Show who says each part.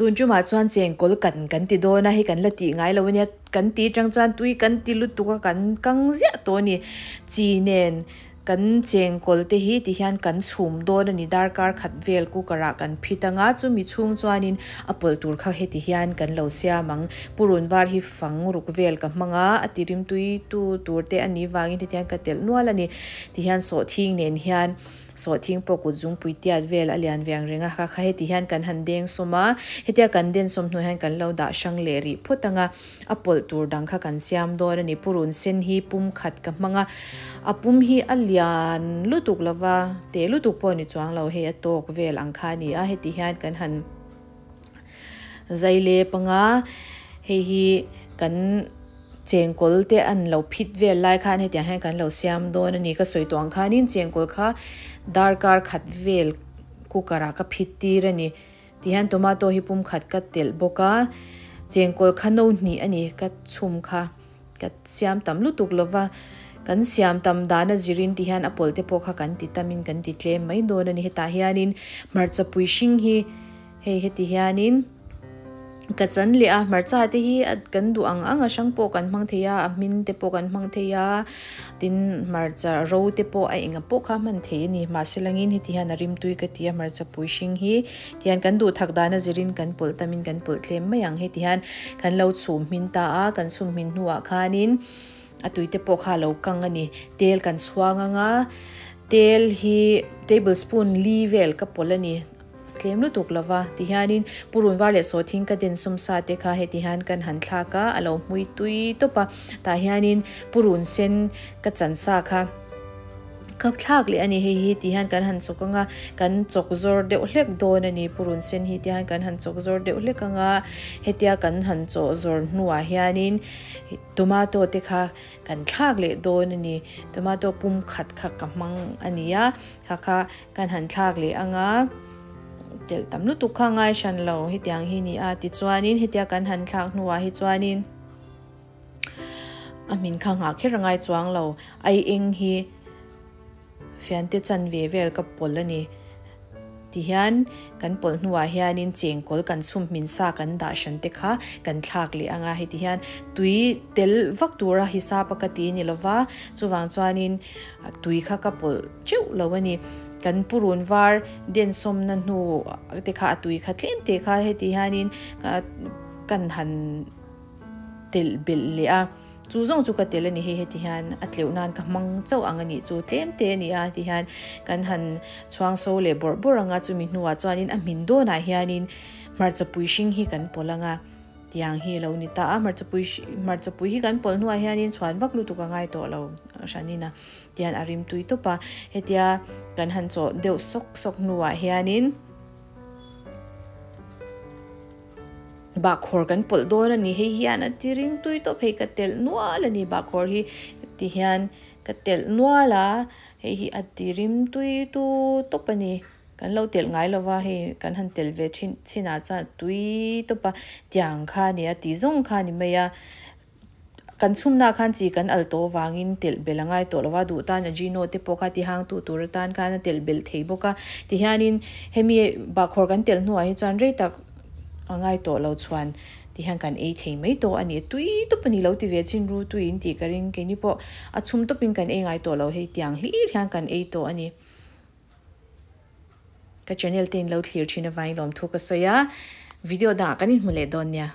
Speaker 1: Tun tumah chuan chengkawl kan kan ti dawn a, hei kan la tih ngai lo ania, kan tih atang chuan tui kan ti lutuk a kan kang ziah tawh a ni. Chi nen kan chengkawl te hi ti hian kan chhum dawn a ni, darkar khat vel cooker ah kan phit ang a, chumi chhung chuanin a pawlh tur kha heti hian kan lo siam ang. Purun var hi fang ruk vel ka hmang a, a ti rimtui tu tur te a nih vangin heti hian ka telh nual a ni. Ti hian sawhthing nen hian. Sawhthing pawh kut zungpui tiat vel a lian ve ang reng a, kha kha heti hian kan han deng sawm a, hetia kan den sawm hnuah hian kan lo dah hrang leh rih phawt ang a, a pawlh tur dang kha kan siam dawn a ni. Purun sen hi pum khat ka hmang a, a pum hi a lian lutuk lo va, teh lutuk pawh ni chuang lo, hei a tawk vel ang kha a ni a, heti hian kan han zai lep ang a, hei hi kan chengkawl te an lo phit vel lai khan hetiang hian kan lo siam dawn a ni. Ka sawi tawh ang khanin chengkawl kha darkar khat vel cooker ah ka phit tir a ni. Tihian tomato hi pum khat ka telh bawk a, chengkawl kha no hnih a ni ka chhum kha ka siam tam lutuk lo va, kan siam tam dan a zirin tihian a pawlh te pawh kha kan ti tamin kan ti tlem mai dawn a ni. Hetah hianin hmarcha pui hring hi. Hei heti hianin ka chan leh a, hmarcha te hi kan duh ang ang a hrang pawh kan hmang thei a, a hmin te pawh kan hmang thei a, tin hmarcha ro te pawh a enga pawh kha hman thei a ni. Mahse langin heti hian a rimtui ka ti a, hmarcha pui hring hi tihian kan duh thak dan a zirin kan pawlh tamin kan pawlh tlem mai ang. Heti hian kan lo chhum hmin ta a, kan chhum hmin hnuah khanin a tui te pawh kha a lo kang a ni. Tel kan chhuang ang a, tel hi tablespoon li vel ka pawlh a ni. Tlem lutuk lova ti hianin purun var leh sawhthing ka den sum sa te kha heti hian kan han thlak a, a lo hmui tui tawp a, tah hianin purun sen ka chan sa kha ka thlak leh a ni, hei hi ti hian kan han chawk ang a, kan chawk zawr deuh hlek dawn a ni, purun sen hi ti hian kan han chawk zawr deuh hlek ang a, hetia kan han chawh zawr hnuah hianin tomato te kha kan thlak leh dawn a ni, tomato pum khat kha ka hmang a ni a, kha kha. Kan han thlak leh ang a, telh tam lutuk kha ngai hran lo hetiang hi ni a, tichuanin hetia kan han thlak hnuah hi chuanin a hmin kha nghah kher a ngai chuang lo, ai eng hi fiante chan ve vel ka pawlh a ni. Tihian kan pawlh hnuah hianin chengkawl kan chhum hmin sa kan dah hran te kha kan thlak leh ang a, heti hian tui tel vak tura hisap a ka ti ni lova, chuvang chuanin tui kha ka pawlh teuh lo a ni. Kan purun var densawmna hnu te kha a tui kha tlem te kha heti hianin kan han telh belh leh a, chu zawng chu ka telh a ni hei heti hian a tleuh nan ka hmang chauh ang a nih chu tlem te a ni a ti hian kan han chhuang so leh bawrh bawrh ang a, chumi hnuah chuanin a hmin dawnah hianin hmarcha pui hring hi kan pawlh ang a. Tiang hi a lo ni ta a, hmarchapui hmarchapui hi kan pawlh hnuah hianin chhuan vak lutuk a ngai tawh lo hranin a tian a rim tui tawp a, hetia kan han chawh deuh sawk sawk hnuah hianin bahkhawr kan pawlh dawn a ni, hei hian a ti rim tui tawp hei ka telh nual a ni bahkhawr hi ti hian ka telh nual a, hei hi a ti rim tui tu tawp a ni. Kan lo telh ngai lova hei kan han telh ve thin chinah chuan tui tawp a tiang kha a ni a tih zawng kha a ni mai a. Kan chhumna khan chi kan al tawh avangin telh belh a ngai tawh lova duh tan Ajino te pawh kha tihang tu tur atan khan a telh belh thei bawk a. Tihianin hemi bahkhawr kan telh hnuah hi chuan rei tak a ngai tawh lo chuan tihian kan ei thei mai tawh a ni. Tui tawp a ni lo ti ve chin ru tui in tih ka ring keini pawh a chhum tawpin kan ei ngai tawh lo hei tiang hlir hian kan ei tawh a ni. Ka channel te in lo thlir thin avangin lawmthu ka sawi a, video dangah kan inhmu leh dawn nia.